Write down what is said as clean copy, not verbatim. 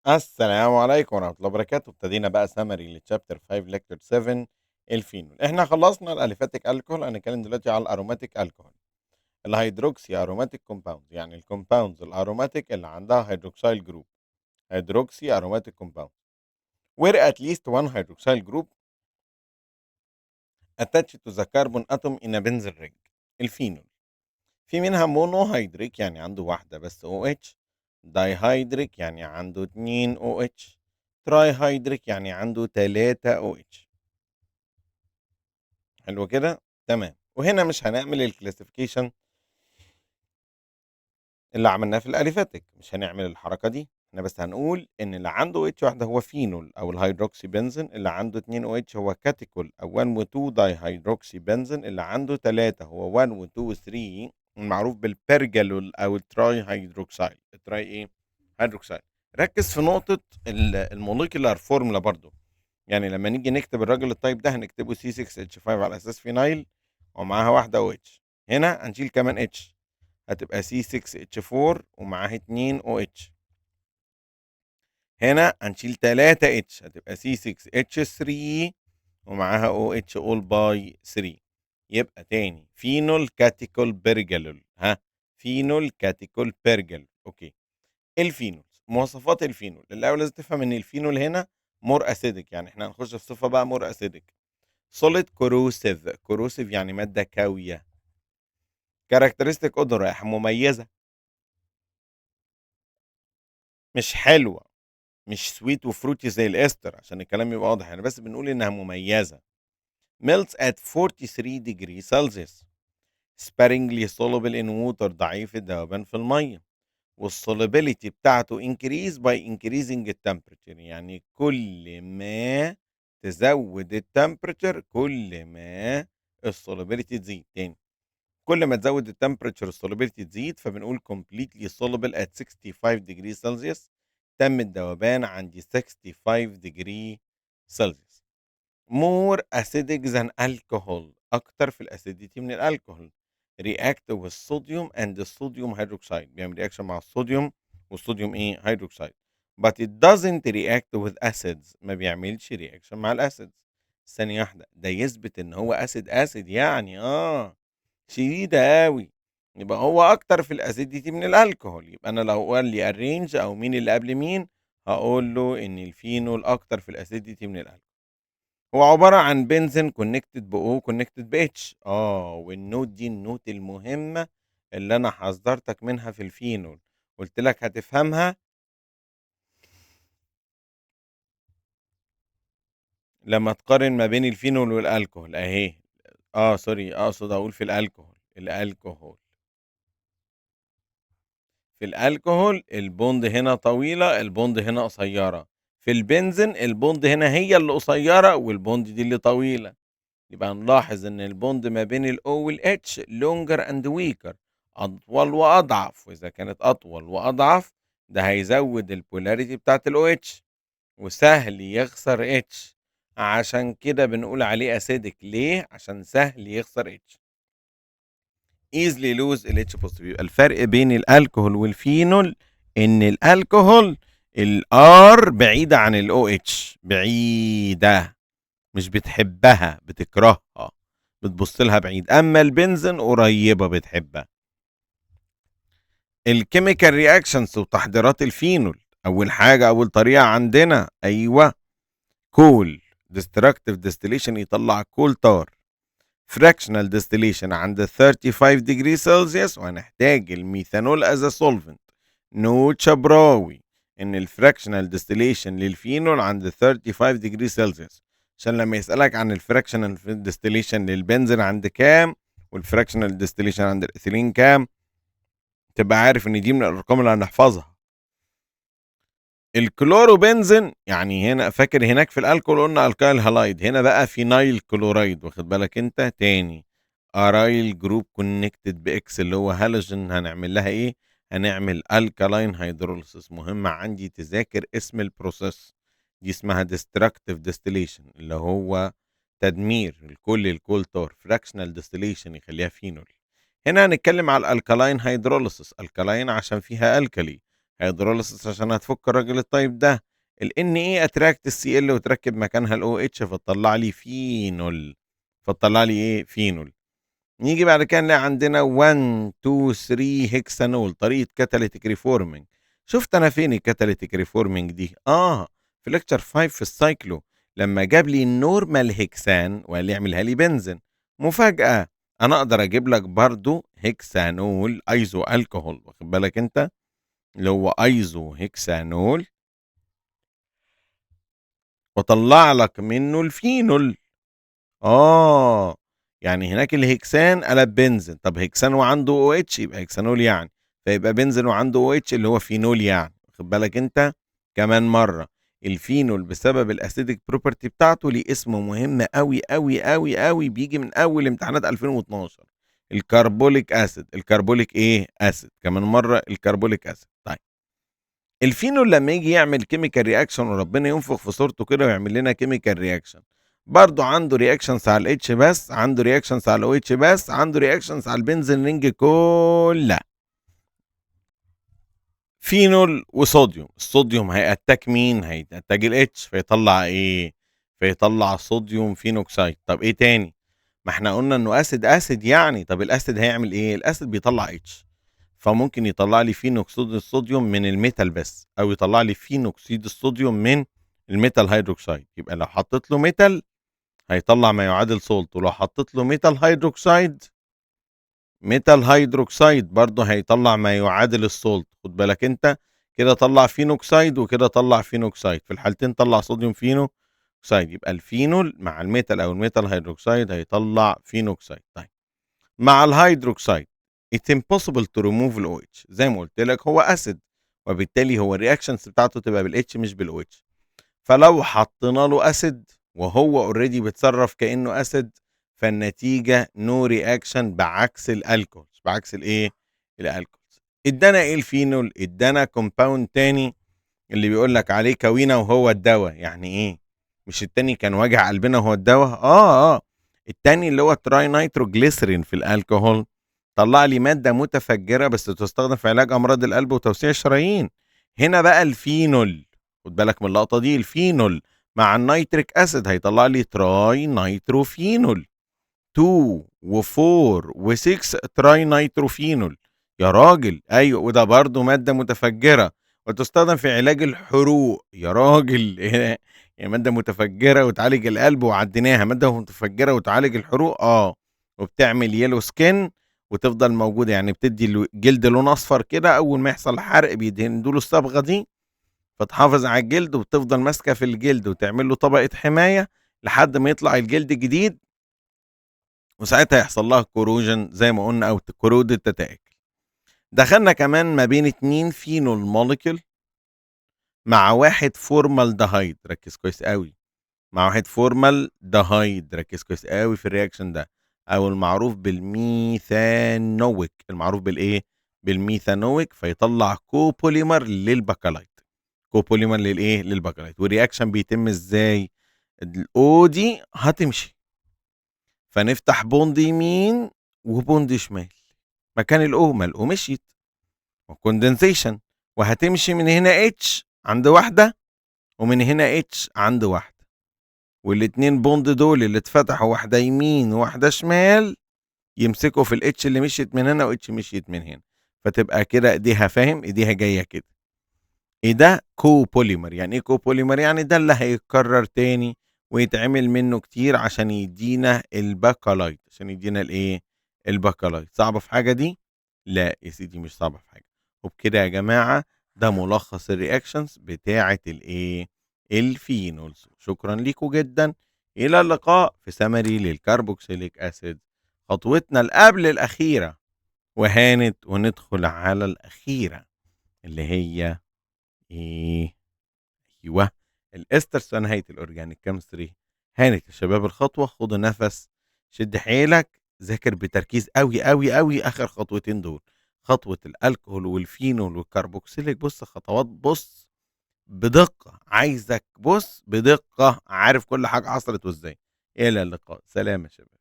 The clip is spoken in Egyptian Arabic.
السلام عليكم ورحمة الله وبركاته. ابتدينا بقى summary ل chapter 5 lecture 7 الفينول. احنا خلصنا ال aliphatic alcohol، هنتكلم دلوقتي على ال aromatic alcohol، ال hydroxy aromatic compound، يعني ال compounds ال aromatic اللي عندها hydroxyl group، hydroxy aromatic compound where at least one hydroxyl group attached to the carbon atom in a benzene ring. الفينول في منها monohydric يعني عنده واحدة بس OH، dihydric يعني عنده 2 OH، trihydric يعني عنده 3 OH. حلو كده؟ تمام. وهنا مش هنعمل ال classification اللي عملناه في ال aliphatic، مش هنعمل الحركة دي، احنا بس هنقول ان اللي عنده OH واحدة هو فينول او ال hydroxy benzene، اللي عنده 2 OH هو catechol او 1 و 2 dihydroxy benzene، اللي عنده 3 هو 1 و 2 و 3 المعروف بال bergallol او ال trihydroxyl، ال tri ايه؟ هيدروكسيل. ركز في نقطة ال molecular formula برضو، يعني لما نيجي نكتب الراجل الطيب ده هنكتبه C6H5 على اساس phenyl ومعاها واحدة OH، هنا هنشيل كمان H هتبقى C6H4 ومعاها 2 OH، هنا هنشيل 3 H هتبقى C6H3 ومعاها OH all by 3. يبقى تاني phenol catechol bergallol، ها phenol catechol bergallol. okay، الفينول، مواصفات الفينول الاول لازم تفهم ان الفينول هنا more acidic، يعني احنا هنخش في صفة بقى more acidic. solid corrosive، corrosive يعني مادة كاويه. characteristic odor، رائحة مميزة مش حلوة، مش sweet و fruity زي الاستر عشان الكلام يبقى واضح، يعني بس بنقول انها مميزة. melts at 43 degree Celsius، sparingly soluble in water، ضعيف الذوبان في المية، وال solubility بتاعته increase by increasing the temperature، يعني كل ما تزود ال temperature كل ما ال solubility تزيد. تاني، كل ما تزود ال temperature ال solubility تزيد، فبنقول completely soluble at 65 degree Celsius، تم الذوبان عند 65 degree Celsius. more acidic than alcohol، اكتر في ال acidity من ال alcohol. react with sodium and the sodium hydroxide، بيعمل reaction مع الصوديوم والصوديوم ايه؟ hydroxide. but it doesn't react with acids، ما بيعملش reaction مع ال acids. ثانية واحدة، ده يثبت ان هو acid، acid يعني شديدة قوي، يبقى هو اكتر في ال acidity من الالكهول. يبقى انا لو قال لي arrange او مين اللي قبل مين، هقول له ان الفينول اكتر في ال acidity من الالكهول. هو عبارة عن benzene connected ب O connected ب H. وال note دي ال note المهمة اللي أنا حذرتك منها في الفينول، قلت لك هتفهمها لما تقارن ما بين الفينول والالكهول أهي. sorry، أقصد أقول في الالكهول، الالكهول في ال alcohol ال bond هنا طويلة، ال bond هنا قصيرة. في البنزين ال bond هنا هي اللي قصيرة وال bond دي اللي طويلة. يبقى نلاحظ ان ال bond ما بين ال O وال H longer and weaker، اطول واضعف، واذا كانت اطول واضعف ده هيزود ال polarity بتاعت ال OH وسهل يخسر H، عشان كده بنقول عليه acidic. ليه؟ عشان سهل يخسر H، easily lose ال H positive. يبقى الفرق بين الالكهول والفينول ان ال alcohol ال R بعيدة عن ال OH، بعيدة، مش بتحبها، بتكرهها، بتبص لها بعيد. اما البنزين قريبة بتحبها. ال chemical reactions وتحضيرات الفينول، اول حاجة، اول طريقة عندنا، ايوه، coal destructive distillation يطلع coal tar. fractional distillation عند 35 degree Celsius، وهنحتاج ال methanol as a solvent. note شبراوي ان ال fractional distillation للفينول عند 35 degree Celsius، عشان لما يسألك عن ال fractional distillation للبنزين عند كام وال fractional distillation عند الايثيلين كام، تبقى عارف ان دي من الارقام اللي هنحفظها. الكلوروبنزين، يعني هنا فاكر هناك في الالكول قلنا alkyl halide، هنا بقى phenyl chloride، واخد بالك انت؟ تاني aryl group connected ب X اللي هو هالوجين، هنعمل لها ايه؟ هنعمل alkaline hydrolysis. مهم عندي تذاكر اسم ال process دي، اسمها destructive distillation اللي هو تدمير الكل ال coal tar. fractional distillation يخليها فينول. هنا هنتكلم على ال alkaline hydrolysis، alkaline عشان فيها alkali، hydrolysis عشان هتفك الراجل الطيب ده. ال Na attract ال Cl وتركب مكانها ال OH فتطلع لي فينول، فتطلع لي ايه؟ فينول. نيجي بعد كده نلاقي عندنا 1 2 3 hexanol، طريقه catalytic reforming. شفت انا فين ال catalytic reforming دي؟ في lecture 5 في ال cyclo، لما جاب لي ال normal hexane وقال لي اعملها لي بنزين. مفاجاة، انا اقدر اجيب لك برضو hexanol iso alcohol، واخد بالك انت، اللي هو iso hexanol، واطلع لك منه الفينول. يعني هناك ال hexane قلب بنزين، طب hexane وعنده OH يبقى hexanol يعني، فيبقى بنزين وعنده OH اللي هو فينول يعني، واخد بالك انت. كمان مرة الفينول بسبب ال acidic property بتاعته ليه اسم مهم قوي قوي قوي قوي، بيجي من اول امتحانات 2012، ال carbolic acid. ال carbolic ايه؟ acid. كمان مرة ال carbolic acid. طيب الفينول لما يجي يعمل chemical reaction وربنا ينفخ في صورته كده ويعمل لنا chemical reaction، برضه عنده reactions على ال H بس، عنده reactions على ال OH بس، عنده reactions على ال benzene ring كلها. فينول وصوديوم، الصوديوم هي attack مين؟ هي attack ال H فيطلع ايه؟ فيطلع sodium phenoxide. طب ايه تاني؟ ما احنا قلنا انه acid acid يعني، طب ال acid هيعمل ايه؟ ال acid بيطلع H، فممكن يطلع لي phenoxide الصوديوم من ال metal بس، او يطلع لي phenoxide الصوديوم من ال metal hydroxide. يبقى لو حطيت له metal هيطلع ما يعادل salt، ولو حطيت له metal hydroxide، metal hydroxide برضه هيطلع ما يعادل ال salt. خد بالك انت كده، طلع phenoxide وكده طلع phenoxide، في الحالتين طلع sodium phenoxide. يبقى الفينول مع ال metal او ال metal hydroxide هيطلع phenoxide. طيب مع ال hydroxide it's impossible to remove ال OH، زي ما قلت لك هو acid، وبالتالي هو ال reactions بتاعته تبقى بال H مش بال OH. فلو حطينا له acid وهو already بيتصرف كانه acid، فالنتيجه no reaction، بعكس ال alcohols، بعكس الايه؟ ال alcohols. ادانا ايه الفينول؟ ادانا compound تاني اللي بيقول لك عليه كوينا وهو الدواء. يعني ايه؟ مش التاني كان وجع قلبنا وهو الدواء؟ التاني اللي هو trinitroglycerin في الالكهول طلع لي مادة متفجره بس تستخدم في علاج امراض القلب وتوسيع الشرايين. هنا بقى الفينول، خد بالك من اللقطة دي، الفينول مع ال nitric acid هيطلع لي trinitrophenol، 2 و4 و6 trinitrophenol. يا راجل ايوه، وده برضو مادة متفجره وتستخدم في علاج الحروق. يا راجل يعني مادة متفجره وتعالج القلب وعديناها، مادة متفجره وتعالج الحروق، وبتعمل yellow skin وتفضل موجودة، يعني بتدي الجلد لون اصفر كده، اول ما يحصل حرق بيدهنوا له الصبغه دي فتحافظ على الجلد وبتفضل ماسكه في الجلد وتعمل له طبقه حماية لحد ما يطلع الجلد الجديد، وساعتها يحصل لها corrosion زي ما قلنا او corrode تتاكل. دخلنا كمان ما بين 2 phenol molecule مع 1 فورمالدهايد، ركز كويس قوي، مع 1 فورمالدهايد، ركز كويس قوي في ال reaction ده، او المعروف بال methanoic، المعروف بالايه؟ بال methanoic، فيطلع copolymer لل bakelite، copolymer للايه؟ لل bakelite. وال reaction بيتم ازاي؟ ال O دي هتمشي، فنفتح bond يمين و bond شمال مكان ال O، ما ال O مشيت، condensation، وهتمشي من هنا H عند واحدة ومن هنا H عند واحدة، والاتنين bond دول اللي اتفتحوا واحدة يمين وواحدة شمال يمسكوا في ال H اللي مشيت من هنا و H مشيت من هنا، فتبقى كده ايديها، فاهم، ايديها جاية كده. ايه ده؟ copolymer. يعني ايه copolymer؟ يعني ده اللي هيتكرر تاني ويتعمل منه كتير عشان يدينا الباكلايت، عشان يدينا الايه؟ الباكلايت. صعبة في حاجة دي؟ لا يا سيدي مش صعبة في حاجة. وبكده يا جماعة ده ملخص ال reactions بتاعة الايه؟ ال phenols. شكرا ليكم جدا، الى اللقاء في summary لل carboxylic acid، خطوتنا اللي قبل الاخيرة وهانت، وندخل على الاخيرة اللي هي ايه؟ ايوه ال esters ونهاية ال organic chemistry. هانت يا شباب الخطوة، خدوا نفس، شد حيلك، ذاكر بتركيز قوي قوي قوي اخر خطوتين دول، خطوة الالكهول والفينول والكربوكسيليك. بص خطوات، بص بدقة، عايزك بص بدقة، عارف كل حاجة حصلت وازاي. الى اللقاء، سلام يا شباب.